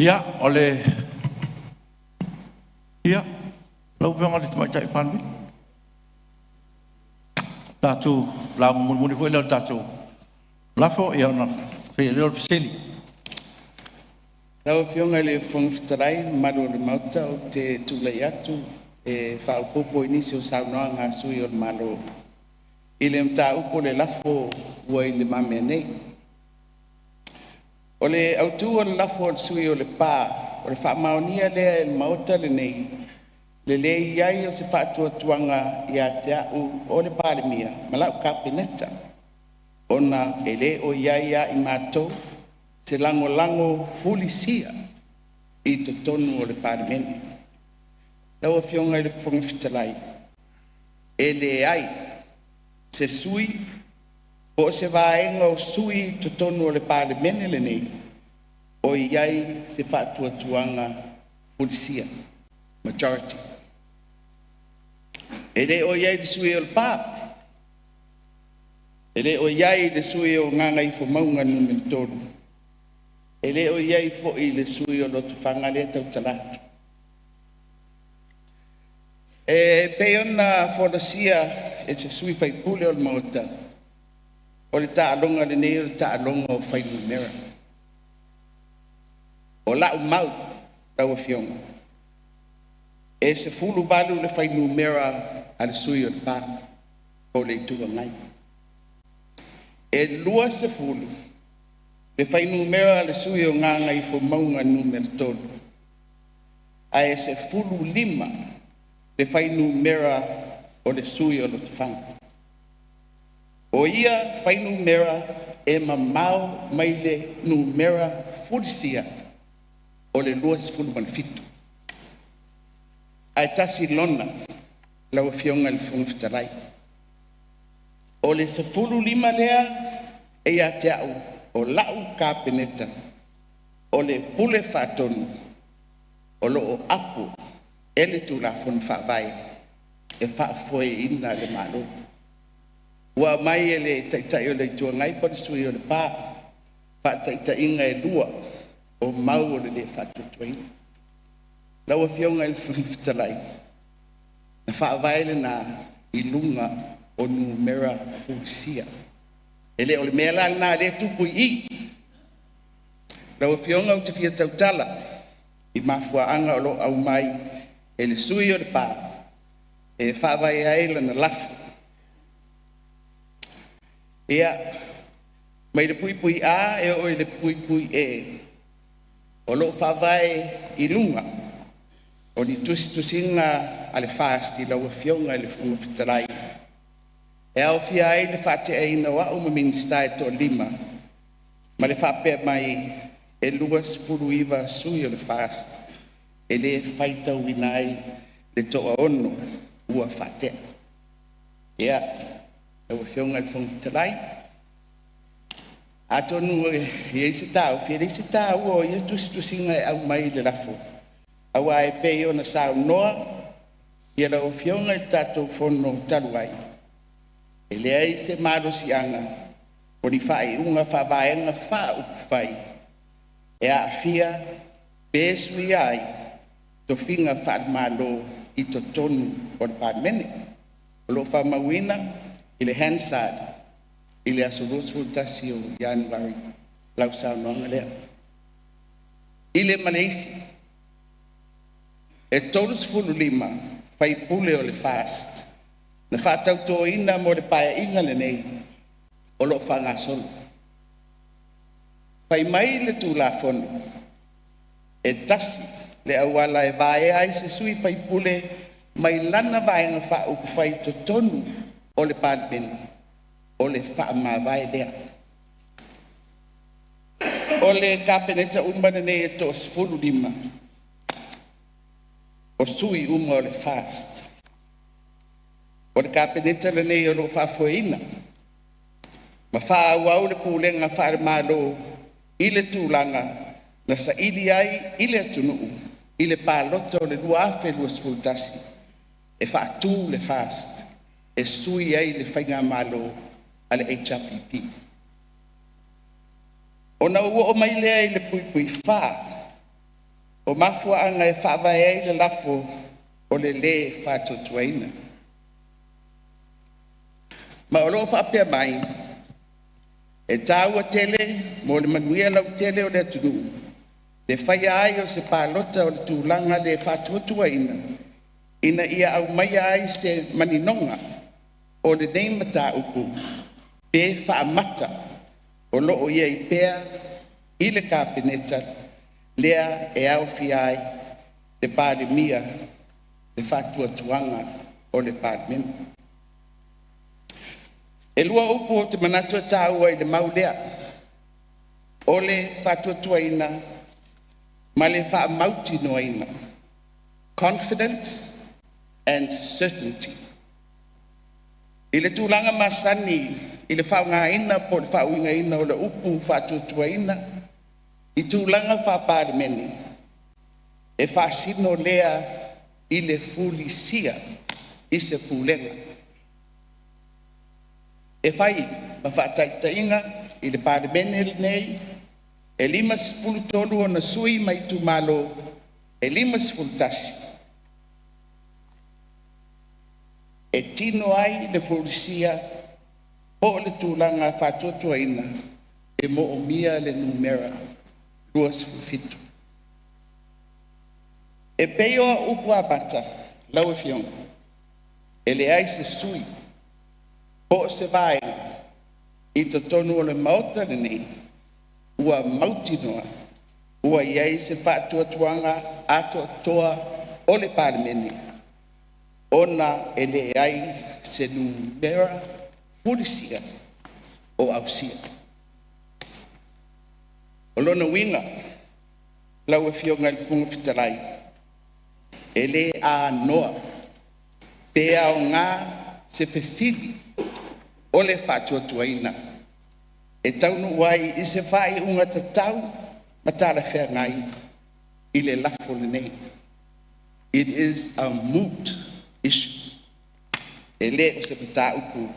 Ia, o le… Ia, lau Afioga i le Tamaitai Palemia, tatou lauga mulimuli foi lea o le tatou lafo ona faia lea o le fesili. Lau Afioga i le Fofoga Fetalai ma le mamalu o le Maota, ou te tulai atu e faaopoopo i nisi o saunoaga a sui o le Malo i le mataupu o le lafo ua i lumamea nei. O le autu o le lafo a le sui usufono o Lepa, o le faamaonia lea e le Maota lenei le leai ai o se faatuatuaga ia te au o le Palemia ma lau Kapeneta, ona e le o i ai ia i matou se lagolago fulisia i totonu o le Palemene. Lau Afioga i le Fofoga Fetalai, e leai se sui usufono po o se vaega o sui usufono i totonu o le Palemene lenei o i ai se faatuatuaga fulisia, majority. E le o i ai i le sui usufono o Lepa, e le o i ai le sui usufono o Gagaifomauga 3, e le o i ai foi le sui usufono o Lotofaga lea e tautala atu. E pei ona folasia e se sui usufono o le Maota, o le taaloga lenei o le taaloga o fuainumera. O lau mau lau Afioga, e 18 le fuainumera a le sui usufono o Lepa po o le Itu Agai. E 20 le fuainumera a le sui usufono o Gagaifomauga 3, ae 15 le fuainumera o le sui usufono o Lotofaga. O ia fuainumera e mamao mai le numera fulisia o le 27. Ae tasi lona lau Afioga i le Fofoga Fetalai, o le 15 lea e ia te au o lau Kapeneta, o le Pule Faatonu o lo o apo e le Tulafono Faavae e faafoeina le Malo. Ua aumai e le Taitai o le Itu Agai po o le sui usufono o Lepa faataitaiga e lua o mau o le le faatuatuaina. Lau Afioga i le Fofoga Fetalai, na faavae lena i luga o numera fulisia. E le o le mea la lena lea e tupu i i. Lau Afioga ou te fia tautala i mafuaaga o lo o aumai e le sui usufono o Lepa e faavae ai lana lafo. Ia, mai le (a) e oo i le (e), o lo o faavae i luga o ni tusitusiga a le FAST i lau Afioga i le Fofoga Fetalai, e aofia ai le faateaina o au ma Minisita e toalima ma le faapea mai, e 29 sui o le FAST e le faitauina ai le toaono ua faatea. Ia, lau Afioga i le Fofoga Fetalai, atonu e i ai se taofi, e leai se taua o ia tusitusiga e aumai i le lafo, aua e pei ona saunoa lau Afioga i le tatou Fono talu ai, e leai se malosiaga o ni faaiuga faavaega faaupufai e aafia pe suia ai tofiga faale-Malo i totonu o le Palemene. O lo o faamauina i le Hansard i le aso 21 o Ianuari lau saunoaga lea. I le ma le isi, e 35 sui usufono o le FAST na faatautoina mo le Paeaiga lenei o lo o faagasolo. Fai mai le Tulafono, e tasi le auala e vaea ai se sui faipule mai lana Vaega Faaupufai i totonu o le Palemene, o le faamavae lea. O le Kapeneta uma lenei e toa-15, o sui uma o le FAST. O le Kapeneta lenei o lo o faafoeina ma faaauau le pulega faale-Malo i le tulaga na saili ai i le atunuu i le palota o le 2021 e faatu le FAST e sui ai le faigamalo a le HRPP. Ona ou oo mai lea i le (4) O mafuaaga e faavae ai le lafo o le lē Faatuatuaina. Ma o lo o faapea mai, e taua tele mo le manuia lautele o le atunuu le faia ai o se palota o le tulaga le faatuatuaina ina ia aumaia ai se maninoga o lenei mataupu pe faamata o lo o i ai pea i le Kapeneta lea e aofia ai le Palemia le faatuatuaga o le Palemene. E lua upu ou te manatu e taua i le mau lea, o le faatuatuaina ma le faamautinoaina, confidence and certainty. I le tulaga masani i le faaaogaina po o le faauigaina o le upu faatuatuaina i tulaga faa-Palemene, e faasino lea i le fulisia i se Pulega. E fai ma faataitaiga i le Palemene lenei, e 53 ona sui usufono mai itumalo e 51, e tino ai le fulisia po o le tulaga faatuatuaina e moomia le numera 27. E pei o au upu amata lau Afioga, e leai se sui usufono po o se Vaega i totonu o le Maota lenei ua mautinoa ua i ai se faatuatuaga atoatoa o le Palemene ona e leai se numera fulisia o ausia. O lona uiga lau Afioga i le Fofoga Fetalai, e le anoa pe aoga se fesili o le faatuatuaina e taunuu ai i se faaiuga tatau ma talafeagai i le lafo lenei. It is a moot issue. E le o se mataupu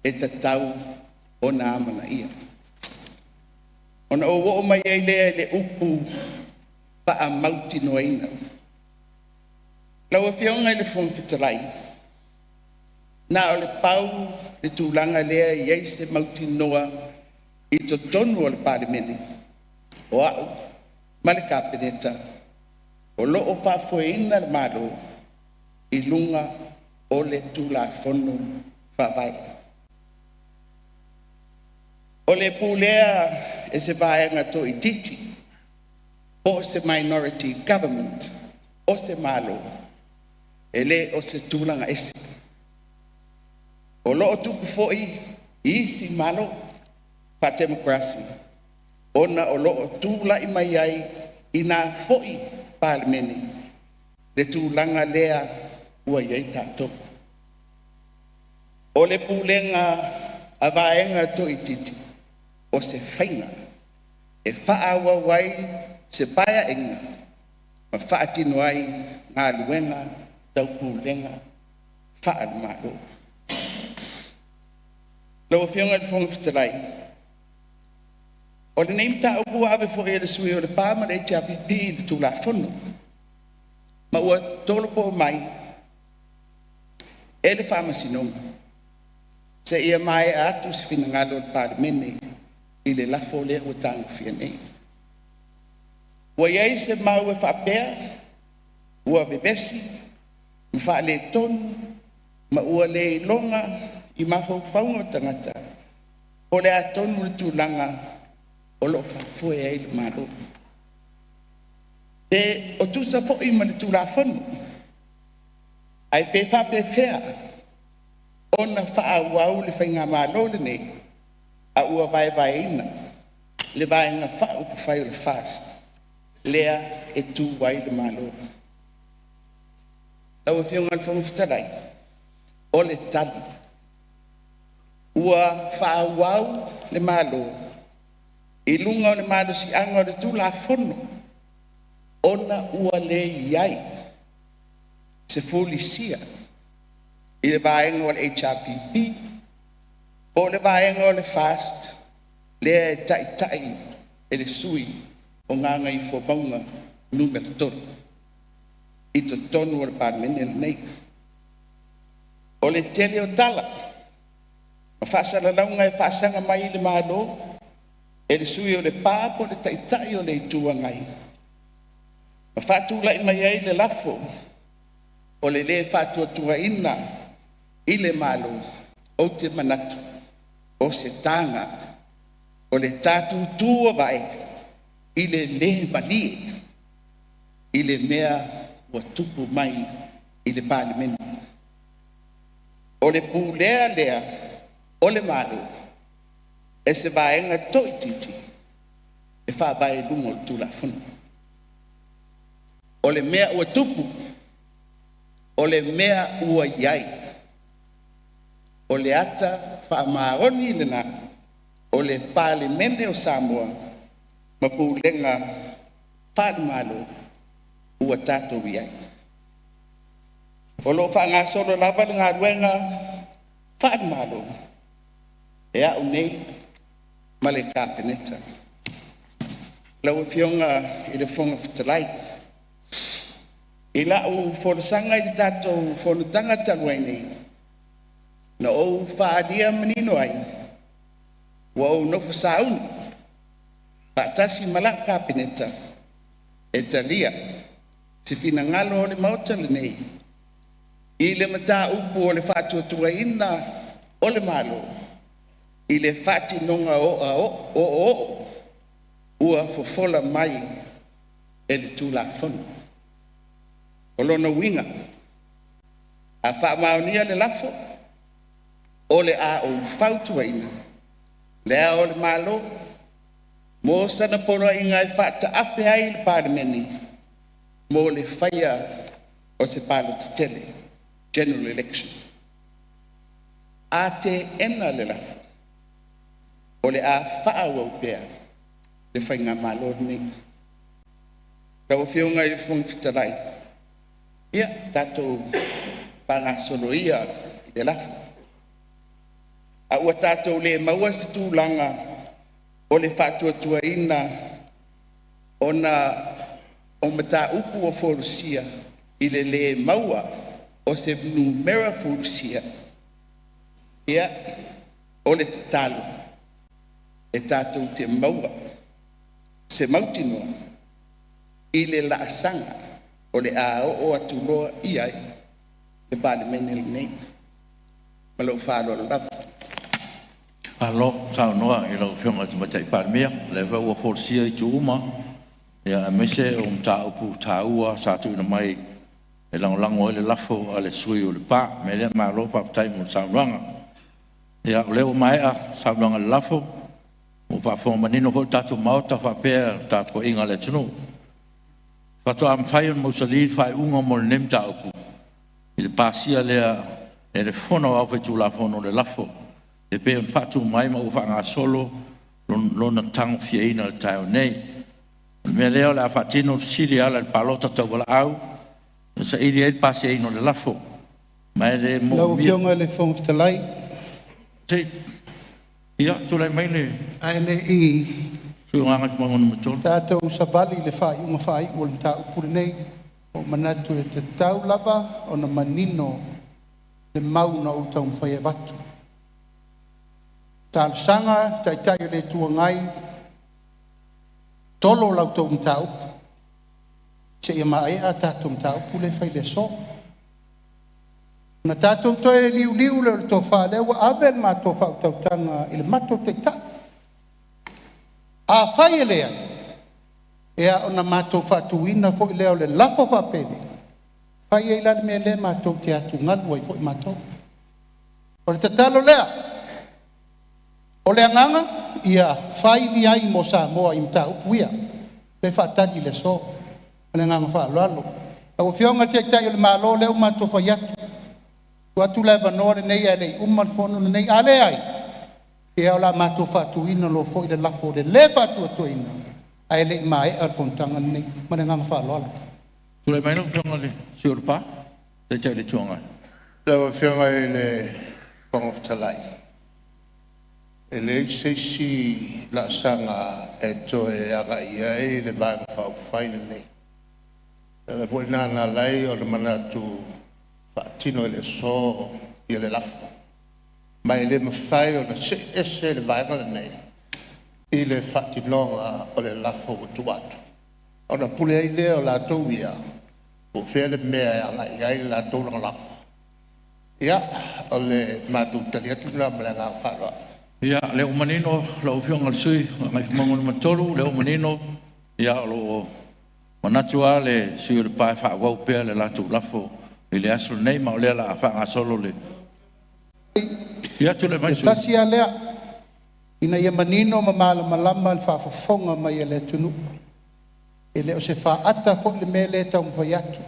e tatau ona amanaia. Ona ou oo mai ai lea i le upu faamautinoaina. Lau Afioga i le Fofoga Fetalai, na o le pau le tulaga lea e i ai se mautinoa i totonu o le Palemene, o au ma le Kapeneta o lo o faafoeina le Malo i luga o le Tulafono Faavae. O le pulea e se vaega toaitiiti po o se minority government o se Malo, e le o se tulaga ese. O lo o tupu foi i isi Malo faatemokarasi ona o lo o tulai mai ai i na foi Palemene le tulaga lea ua i ai tatou. O le pulega a vaega toaitiiti, o se faiga e faaauau ai se Paeaiga ma faatino ai galuega tau pulega faale-Malo. Lau Afioga i le Fofoga Fetalai, o lenei mataupu ua ave foi e le sui usufono o Lepa ma le HRPP i le Tulafono ma ua tolopo mai e le Faamasinoga seia maea atu se finagalo o le Palemene i le lafo lea ua tagofia nei. Ua i ai se mau e faapea ua vevesi ma faaletonu ma ua le iloga i mafaufauga o tagata po o le a tonu le tulaga o lo o faafoe ai le Malo. Pe o tusa foi ma le Tulafono, ae pe faapefea ona faaauau le Faigamalo lenei a ua vaevaeina le Vaega Faaupufai o le FAST lea e tu ai le Malo. Lau Afioga i le Fofoga Fetalai, o le tali ua faaauau le Malo i luga o le malosiaga o le Tulafono ona ua le i ai se fulisia i le vaega o le HRPP po o le vaega o le FAST lea e taitai e le sui usufono o Gagaifomauga Nu.3 i totonu o le Palemene lenei. O le tele o tala ma faasalalauga e faasaga mai i le Malo e le sui usufono o Lepa po o le Taitai o le Itu Agai, ma faatulai mai ai le lafo o le lē Faatuatuaina i le Malo, ou te manatu o se taga o le ta tutu avae i le le malie i le mea ua tupu mai i le Palemene. O le pulea lea o le Malo e se vaega toaitiiti e faavae i luga o le Tulafono. O le mea ua tupu, o le mea ua i ai, o le ata faamaoni lena o le Palemene o Samoa ma pulega faale-Malo ua tatou i ai. O lo o faagasolo lava le galuega faale-Malo e au nei ma le Kapeneta. Lau Afioga i le Fofoga Fetalai, i lau folasaga i le tatou fonotaga talu ai nei, na ou faaalia manino ai ua ou nofo sauni faatasi ma lau Kapeneta e talia se finagalo o le Maota lenei i le mataupu o le faatuatuaina o le Malo i le faatinoga oooo ua fofola mai e le Tulafono. O lona uiga, a faamaonia le lafo, o le a ou fautuaina Le Ao o le Malo mo sana Poloaiga e faataape ai le Palemene mo le faia o se Palota Tele, General Election. A teena le lafo, o le a faaauau pea le Faigamalo lenei. Lau Afioga i le Fofoga Fetalai, ia tatou faagasolo ia i le lafo, a ua tatou le maua se tulaga o le faatuatuaina ona o mataupu ua folasia i le le maua o se numera fulisia. Ia, o le tatalo e tatou te maua se mautinoa i le laasaga o le a oo atu loa i ai le Palemene lenei. Ma lou faaaloalo lava. Malo saunoa i lau Afioga i le Tamaitai Palemia, o lea foi ua folasia itu uma aemaise o mataupu taua sa tuuina mai e lagolago ai le lafo a le sui usufono o Lepa. O le mea lea, malo faafetai mo le saunoaga. Ia o lea ua maea saunoaga i le lafo, ua faafofoga manino foi le tatou Maota faapea le tapuaiga a le atunuu. Faatoa mafai ona mausali le faaiuga mo lenei mataupu i le pasia lea e le Fono Aoao Faitulafono o le lafo e pei ona faatu mai ma ua faagasolo lona tagofiaina i le taeao nei. O le mea lea o le a faatino le fesili e ala i le palota tauvalaau e saili ai le pasiaina o le lafo. Ma e le Lau moomia. Afioga i le Fofoga Fetalai, Ia tulai mai le ae le i sui usufono mo Gagaifomauga 3. tatou savali i le faaiuga faaiu o le mataupu lenei, ua ou manatu e tatau lava ona manino le mau na ou taumafai e avatu. Talosaga i le Taitai o le Itu Agai, tolo la outou mataupu seia maea a tatou mataupu lea e fai i le aso. Ona tatou toe liuliu lea o le tofa, o lea ua ave le matou faautautaga i le matou Taitai. Afai e leai, ia ona matou faatuina foi lea o le lafo faapeni, fai ai la le mea lea matou te atugalu ai foi matou. O le tatalo lea. O le agaga ia fai ni ai mo Samoa i mataupu ia lea e faatali i le aso. Ma le agaga faaaloalo. Lau Afioga i le Taitai o le Malo lea ua matou fai atu, tuu atu le avanoa lenei ae le i uma le fono lenei. A leai, ia o le a matou faatuina loa foi le lafo o le lē faatuatuaina ae le i maea le fonotaga lenei. Ma le agaga faaaloalo. Tulai mai lau Afioga i le sui usufono o Lepa, le Taitai o le Itu Agai. Lau Afioga i le Fofoga Fetalai, e leai se isi laasaga e toe agai i ai le Vaega Faaupufai lenei. Le ala foi lena na ala ai ona manatu faatino i le aso le lafo, ma e le mafai ona see ese le vaega lenei i le faatinoga o le lafo ua tuu atu, ona pule ai lea o latou ia po o fea le mea e agai i ai le latou lagolago. Ia, o le matou tali atu lena ma le agaga faaaloalo. Ia, o lea ua manino lau Afioga i le sui usufono mo Gagaifomauga 3, o lea ua manino o lo o manatu lava le sui usufono o Lepa e faaauau pea le latou lafo i le aso lenei, ma o lea o le a faagasolo le… Ia, tulai mai le E sui usufono. Tasi lava lea, ina ia manino ma malamalama le faafofoga mai a le atunuu. E le o se faata foi le mea lea e taumafai atu.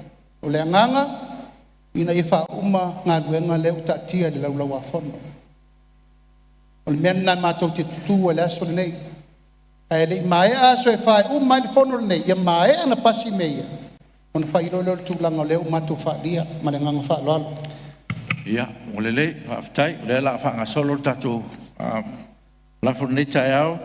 O le agaga ina ia faauma galuega lea ua taatia i le Laulau-a-Fono. O le mea lena matou te tutu ai i le aso lenei, ae le i maea aso e fa e uma ai le fono lenei, ia maea ona pasi mea ia, ona fai loa lea o le tulaga lea ua matou faaalia. Ma le agaga faaaloalo. Ia, ua lelei, faafetai. O lea o le a faagasolo le tatou lafo i lenei taeao.